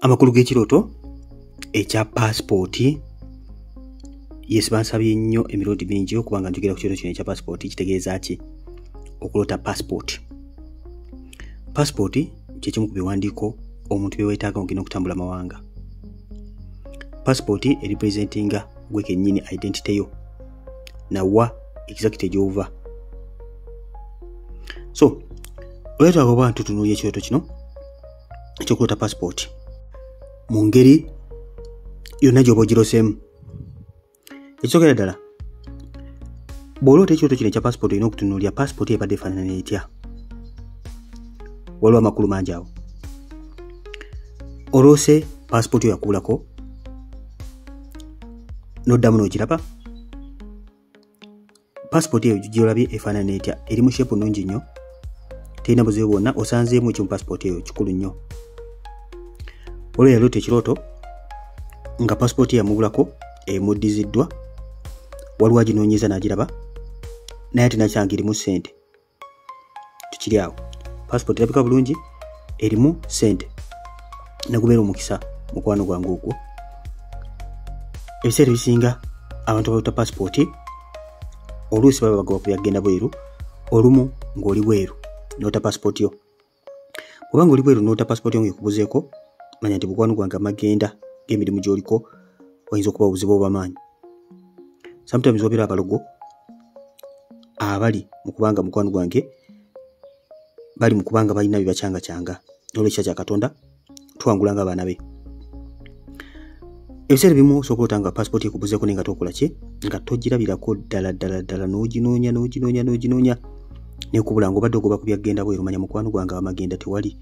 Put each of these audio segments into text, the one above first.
Amakulu g'ekirooto ekya paasipooti. Yes, bansabye nnyo emirundi mingi okuba nga njogera ku kirooto kino ekya paasipooti. Kitegeeza ki okuloota paasipooti? Paasipooti kye kimu ku biwandiiko omuntu bye weetaaga ng'ogenda okutambula mawanga. Paasipooti erepresentinga gwe kennyini, identity yo, nawa exact gy'ova. So olwetaaga oba ntutunuulira ekirooto kino ekyokuloota paasipooti mu ngeri yonna gy'oba ogiroseemu. Ekisookera ddala, bw'oloota ekirooto kino ekya paasipooti, olina okutunuulira paasipooti ebadde efaanana etya. Waliwo amakulu mangi awo. Oloose paasipooti oyo yakubulako n'oddamu n'ogiraba. Paasipooti eyo gy'olabye efaanana etya? Eri mu shape nnungi nnyo, terina buzibu bwonna? Osanzeemu ki mu paasipooti eyo? Kikulu nnyo. Waliwo yaloota ekirooto nga paasipooti yamubulako emuddiziddwa, waliwo aginoonyeza n'agiraba, naye ate nakyanga erimu ssente. Tukiri awo, paasipooti erabika bulungi, erimu ssente, negubeera omukisa, mukwano gwange ogwo. Ebiseera ebisinga abantu abaloota paasipooti oluusi baba bagoba ku byagenda bweru. Olumu ng'oli bweru n'ota paasipooti yo. Bw'oba ng'oli bweru n'ota paasipooti yo ng'ekubuzeeko, manya nti, mukwano gwange, amagenda g'emirimu gy'oliko wayinza okuba obuzibu obw'amaanyi. Sometimes wabeera abalogo abali mu kubanga, mukwano gwange, bali mu kubanga balina bye bakyangakyanga. N'olwekisa kya Katonda tuwangula nga abaana be. Ebiseera ebimu osobola okulota nga paasipooti ekubuzeeko naye nga tokola ki, nga togirabirako ddala ddala ddala, n'oginoonya, n'oginoonya, n'oginoonya, nekubula ng'obadde ogoba ku byagenda bweru. Manya, mukwano gwange, amagenda tewali.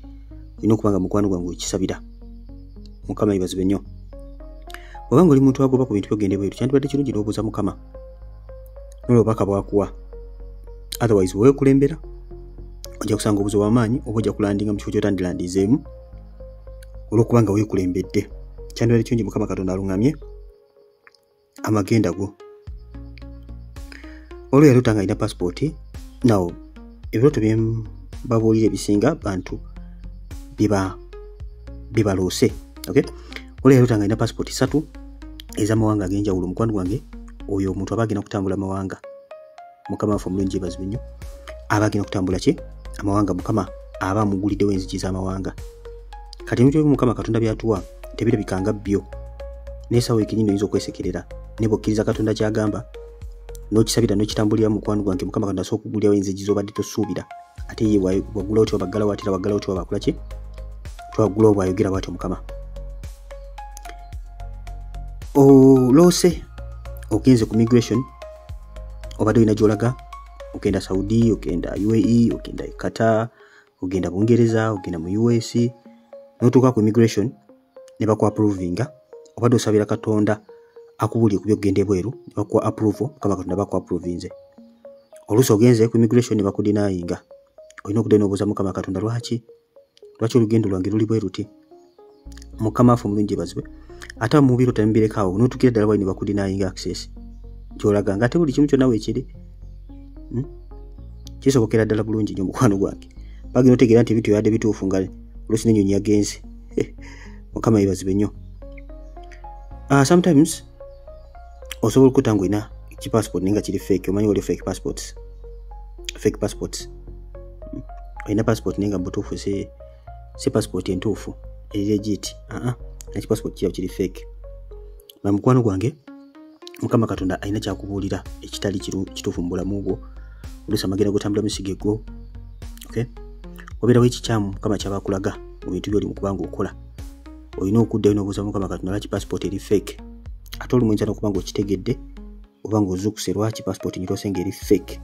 Olina okuba nga, mukwano gwange, okisabira. Mukama yebazibwe nnyo. Bw'oba nga oli muntu agoba ku bintu byogenda ebweru, kyandibadde kirungi n'obuuza Mukama n'olwobubaka bwakuwa. Otherwise weekulembera, ojja kusanga obuzibu bw'amaanyi oba ojja kulandinga mu kifo ky'otandirandizeemu olw'okuba nga weekulembedde. Kyandibadde kirungi Mukama Katonda aluŋŋamye amagenda go. Olwo yaloota nga alina pasipooti. Nawo ebirooto bye mbabuulira ebisinga bantu bye baloose, okay? Olwo yaloota nga alina pasipooti ssatu ez'amawanga ag'enjawulo. Mukwano gwange, oyo omuntu aba agenda kutambula mawanga. Mukama waffe omulungi yeebazibwe nnyo. Aba agenda kutambula ki? Amawanga. Mukama aba amuguliddewo enzigi z'amawanga. Kati ebintu ebimu Mukama Katonda byatuwa tebirabikanga byo, naye sawa ekenyini oyinza okwesekerera, naye bw'okkiriza Katonda kyagamba n'okisabira n'okitambulira, mukwano gwange, Mukama Katonda asobola okugulirawo enzigi z'obadde tosuubira. Ate ye waggulawo tewabaggalawo, ate era waggalawo tewabakola ki, twaggulawo. Bw'ayogera bw'atyo Mukama. Oloose ogenze ku migration, obadde olina gy'olaga, ogenda Saudi, ogenda UAE, ogenda Qatar, ogenda Bungereza, ogenda mu US, n'otuuka ku immigration ne baku approvinga. Obadde osabira Katonda akubuulire ku byokugenda ebweru, ne bakuwa approval. Mukama Katonda baku approvinze. Oluusi ogenze ku immigration ne bakudenyinga. Olina okuddayo n'obuuza Mukama Katonda, lwaki, lwaki olugendo lwange luli bwe luti? Mukama waffe omulungi yebazibwe. Ate mu biro temubireka awo, n'otuukira ddala wali ne bakudenyinga access gy'olaga, nga ate buli kimu kyonna weekiri. Kisobokera ddala bulungi nnyo, mukwano gwange. Bagenda otegeera nti ebintu byabadde bituufu nga oluusi n'ennyonyi yagenze. Mukama yebazibwe nnyo. Sometimes osobola okuta nga olina kipassport naye nga kiri fake. Omanyi waliwo fake passports, fake passports. Olina passport naye nga mubutuufu si passport entuufu eri legit. Aa, neki passport kirabo kiri fake. Ma mukwano gwange, Mukama Katonda alina kyakubuulira ekitali kituufu mu bulamu bwo. Oluusi amagenda gotambula musiga eggo, okay? Wabeerawo ekikyamu Mukama kyabakulaga mu bintu byoli mu kubanga okola. Olina okuddayo n'obuuza Mukama Katonda, lwaki passport eri fake? Ate olumu oyinza n'okuba nga okitegedde oba nga ozuukuse, lwaki passport ngiroose nga eri fake?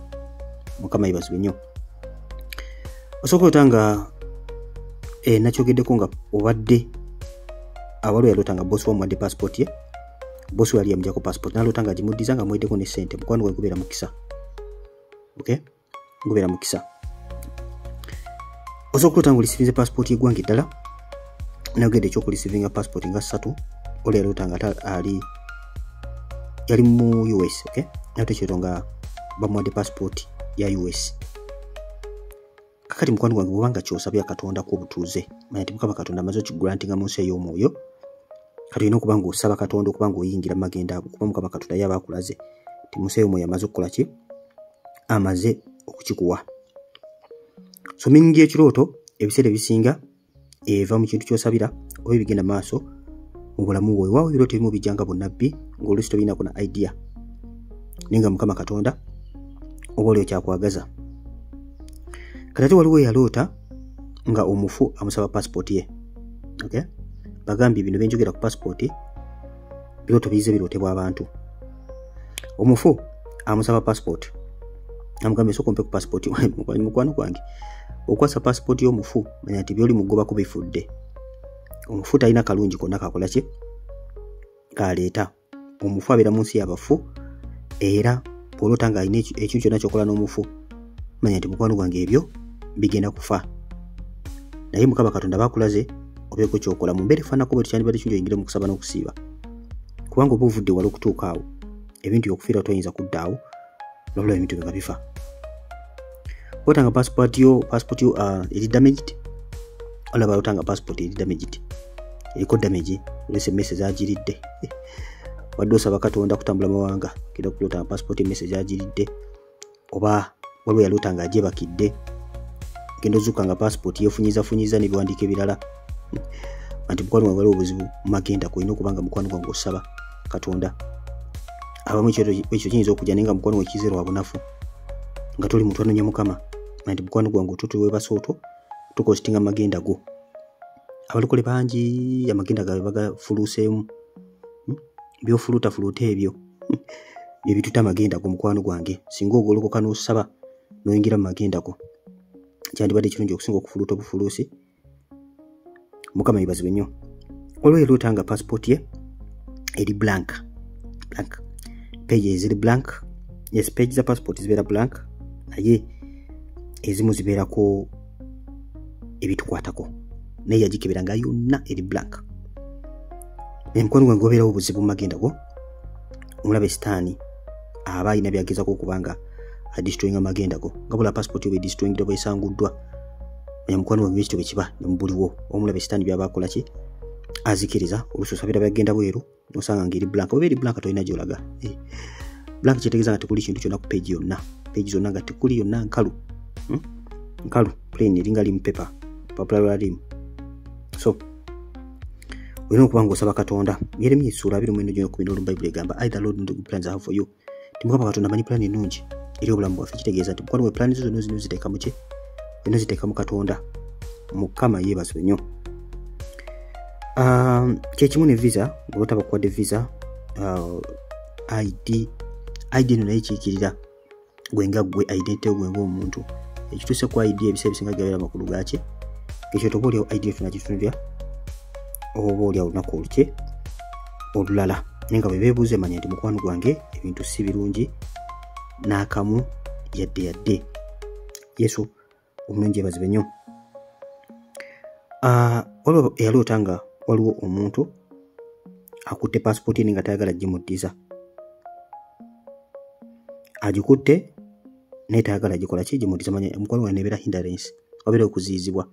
Mukama yebazibwe nnyo. Osooka ota nga nakyogeddeko nga obadde awaliwo yaloota nga bosi wamuwadde passport ye. Bosi we yali yamugyako passport, naloota nga agimuddiza nga amuweddeko ne ssente. Mukwano gwe, gubeera mukisa, okay? Gubeera mukisa. Osobola okuloota nga oreceivinze passport y'eggwanga eddala. Nayogedde ekyokureceivinga passport nga ssatu. Oli yaloota nga ate ali yali mu US, okay? Naloota ekirooto nga bamuwadde passport ya US. Kakati mukwano gwange, bwobanga kyosabya Katonda ku obutuuze, manya nti Mukama Katonda amaze okigrantinga mu nsi ey'omwoyo. Kati olina okuba nga osaba Katonda okuba nga oyingira mu magenda ago, kuba Mukama Katonda ye aba akulaze nti mu nsi ey'omwoyo amaze okukola ki? Amaze okukikuwa. So meaning y'ekirooto ebiseera ebisinga eva mu kintu ky'osabira oba ebigenda maaso mu bulamu bwo. Waawo ebirooto ebimu bijja nga bunnabbi, ng'oluusi tobirinako na idea, naye nga Mukama Katonda oba oliyo kyakwagaza. Kati ate waliwo eyaloota nga omufu amusaba passport ye. Okay? Bagambye bino byenjogera ku passport, birooto biyize birootebwa abantu. Omufu amusaba passport, amugambye, "Sooka ompe ku passport." Mukwano gwange, okwasa passport y'omufu, manya nti byoli mugobako bifudde. Omufu talina kalungi konna kakola ki kaleeta. Omufu abeera mu nsi y'abafu, era bw'oloota ng'alina ekintu kyonna ky'okola n'omufu, manya nti mukwano gwange ebyo bigenda kufa. Naye Mukama Katonda bakulaze obeeko kyokola mu mbeera efaananako bwe tukyandibadde kirungi oyingire mu kusaba n'okusiiba, kubanga oba ovudde wala okutuuka awo. Ebintu byokufiira toyinza kudda awo nobula ebintu bye nga bifa. Ota nga passport yo eri damaged, olaba ota nga passport eri damaged, eriko damage, oluusi emmese zagiridde. Wadde osaba Katonda kutambula mawanga, genda okuloota nga passport emmese zagiridde. Oba waliwo yaloota nga agyebakidde, genda ozuuka nga passport yefunyizafunyiza n'ebiwandiiko ebirala. Nti mukwano gwange, waliwo obuzibu mu magenda kulina okuba nga mukwano gwange osaba Katonda. Abamu ekyo kiyinza okujja, naye nga mukwano gwe kizeero wa bunafu, nga toli muntu anoonya Mukama. Nti mukwano gwange, otwo tuwebasa, otwo tukositinga magenda go. Abalokole bangi amagenda gaabwe bagafuluuseemu. Byofuluutafuluuta ebyo byebituta amagenda go. Mukwano gwange, singa ogolokoka n'osaba n'oyingira mu magenda go, kyandibadde kirungi okusinga okufuluuta obufuluusi. Mukama yebazibwe nnyo. Waliwo eroota nga passport ye eri blank, blank page eziri blank. Yes, page za passport zibeera blank, naye ezimu zibeerako ebitukwatako, naye yagikebera nga yonna eri blank. Mukwano gwange, wabeerawo obuzibu mu magenda go. Omulabe Sitaani aba alina byagezako okuba nga adestroyinga magenda go, nga bula passport yo bwedestroyingidwa, bwesanguddwa. Manya mukwano gwange, ekityo bwe kiba ne mubuliwo, omulabe Sitaani byaba akola ki? Azikiriza. Oluusi osabira byagenda bweru, nosanga nga eri blank. Oba eri blank, tolina gyolaga. Blank kitegeeza nga tekuli kintu kyonna ku page yonna, page zonna nga tekuli, yonna nkalu. Nkalu, plain, eringa limu paper, papula lwa limu. So olina okuba nga osaba Katonda. Yeremiya essuula 29:11, Bayibuli egamba, "I the Lord know the good plans I have for you." Ti Mukama Katonda amanyi plan ennungi eri obulamu bwaffe. Kitegeeza nti mukwano gwe, plan zo zonna zino ziteeka mu ki? Olina ziteeka mu Katonda. Mukama yeebazibwe nnyo. Kyekimu ne visa. Ng'olota bakuwadde visa, ID. ID eno naye kiikirira gwe nga gwe, identity gwe ng'omuntu. Ekituuse ku ID ebiseera ebisinga gabeera amakulu gaki ekyo. Toba oliawo ID tunakitunulya oba oli awo olunaku oluki olulala, naye nga bwe beebuuza, manya nti mukwano gwange ebintu si birungi n'akamu yadde yadde. Yesu omulungi yeebazibwe nnyo. Waliwo eyaloota nga waliwo omuntu akutte passport ye nga tayagala gimuddiza. Agikutte naye tayagala gikola ki? Gimuddiza. Manya mukwano gwange, nebeera hindrance, wabeera okuziyizibwa.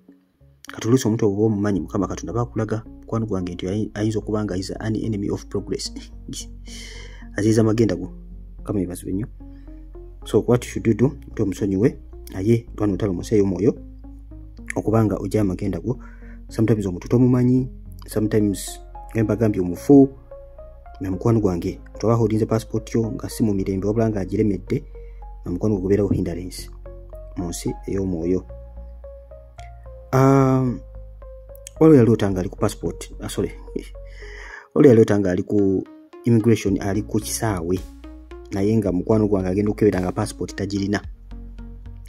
Kati oluusi omuntu oba omumanyi, Mukama Katonda bakulaga mukwano gwange nti ayinza okuba nga is an enemy of progress, aziyiza amagenda go. Mukama yebazibwe nnyo. So what should you do? Nti omusonyiwe, naye lwana olutalo mu nsi ey'omwoyo okubanga ojjayo amagenda go. Sometimes omuntu tomumanyi, sometimes nga mbagambye omufu. Na mukwano gwange, toba holdinze passport yo nga si mu mirembe, wabula nga agiremedde, na mukwano gwe gubeerawo hindrance mu nsi ey'omwoyo. Waliwo yaloota nga ali ku passport, sorry, waliwo yaloota nga ali ku immigration, ali ku kisaawe, naye nga mukwano gwange agenda okukebera nga passport tagirina.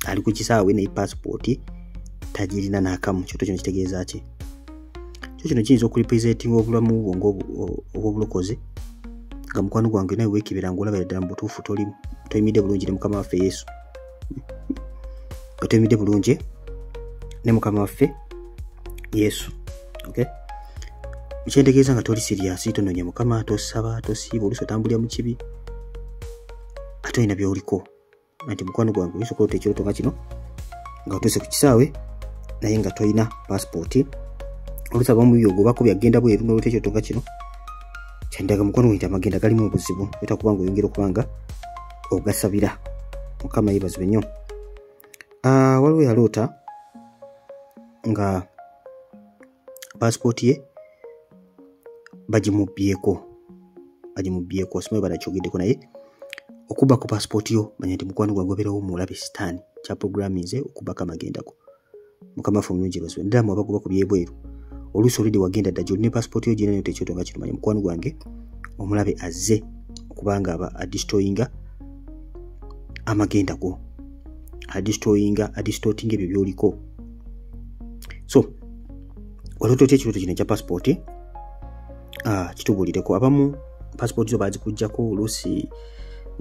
Ali ku kisaawe naye passport tagirina n'akamu. Kyoto kino kitegeeza ki? Kyo kino kiyinza okurepresentinga obulamu bwo obw'obulokozi, nga mukwano gwange nawe weekebera ngaolabira ddala mu butuufu toyimidde bulungi ne Mukama waffe Yesu, nga toyimidde bulungi ne Mukama waffe Yesu. Okay, kyentegeeza nga toli serious, tononya Mukama, tosaba, tosiiba, oluusi otambulira mu kibi, ate olina byoliko. Nti mukwano gwange, oyinza okuloota ekirooto nga kino. nga otuuse ku kisaawe naye nga tolina passport. Oluusi abamu byogobako byagenda bweru n'olwekyo ekirooto nga kino kyandaga mukwano gwange nti amagenda galimu obuzibu, wetaaga okuba nga oyongera okuba nga ogasabira. Mukama yeebazibwe nnyo. Waliwo yaloota nga passport ye bagimubbyeko, simanyi banakyogeddeko, naye okubbako passport yo manya nti mukwano gwange obeerawo omulabe sitaani kyaprogramminze okubbako amagenda go. Mukama waffe omulungi yeebazibwe. Naddala mmwe abagoba ku byebweru, oluusi olidde wagenda dda gy'oli ne passport yo gy'olina ekyoto nga kino, manya mukwano gwange omulabe azze okubanga aba adistroyinga amagenda go, adistroyinga, adistortinga ebyo by'oliko. So waliwo otya ekirooto kino ekya passport? Kitubuulireko. Abamu passport zo baazikuggyako, oluusi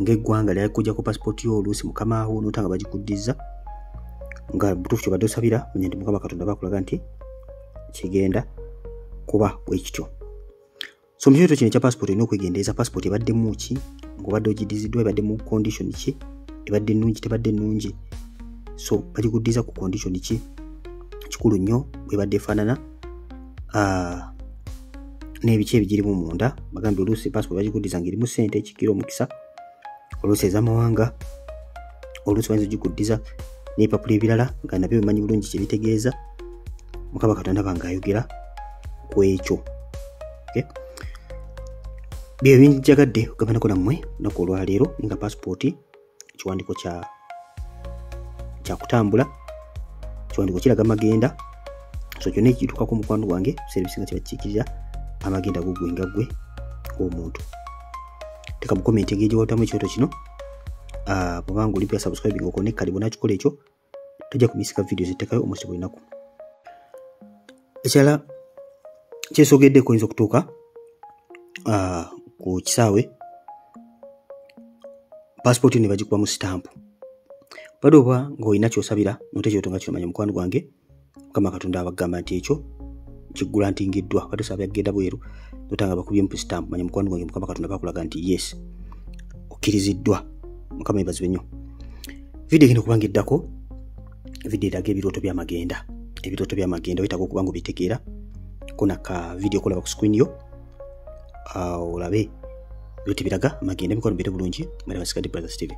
ng'eggwanga lyakuggyako passport yo, oluusi mukamaawo n'ota nga bagikuddiza nga butuufu kyobadde osabira, manya nti Mukama Katonda bakulaga nti kigenda kuba bwe kityo. So mu kirooto kino ekya passport olina okwegendereza passport ebaddemu ki, ng'obadde ogidiziddwa, ebadde mu condition ki, ebadde nnungi, tebadde nnungi. So bagikuddiza ku condition ki, kikulu nnyo bwebadde efaanana n'ebiki ebigirimu munda. Bagambye oluusi passport bagikuddiza ng'erimu ssente, kigira omukisa, oluusi ez'amawanga, oluusi bayinza ogikuddiza n'ebipapula ebirala nga nabyo bimanyi bulungi kye bitegeeza. Mukama Katonda banga ayogera ku ekyo. Okay? Bye binjagadde okugabanako nammwe olunaku olwaleero, nga passport kiwandiiko kya kutambula, kiwandiiko kiraga magenda. So kyonna ekituukako mukwano gwange ebiseera ebisinga kiba kikiikirira amagenda go ggwe nga ggwe ng'omuntu. Teeka mu comment engeri gye wawutamu ekirooto kino. Bw'obanga oli mpya subscribing okone kale bw'onaakikola ekyo tojja kumisika video ziteekayo omusi buli lunaku. Ekirala kyesogeddeko oyinza okutuuka ku kisaawe passport ne bagikubamu sitampu. Bado oba ng'olina ky'osabira n'ota ekirooto nga kino, manya mukwano gwange Mukama Katonda abagamba nti ekyo kigulantingiddwa. Badde osaba byagenda bweru n'ota nga bakubyemu sitampu, manya mukwano gwange Mukama Katonda bakulaga nti yes, okkiriziddwa. Mukama yeebazibwe nnyo. Vidiyo egenda okuba ng'eddako, vidiyo eraga ebirooto by'amagenda. Ebirooto by'amagenda weetaaga okuba ng'obitegeera. Kona ka vidiyo kolaba ku screen yo, olabe ebirooto ebiraga amagenda. Emikono mbeere bulungi. Madam Sikadde Brothers TV.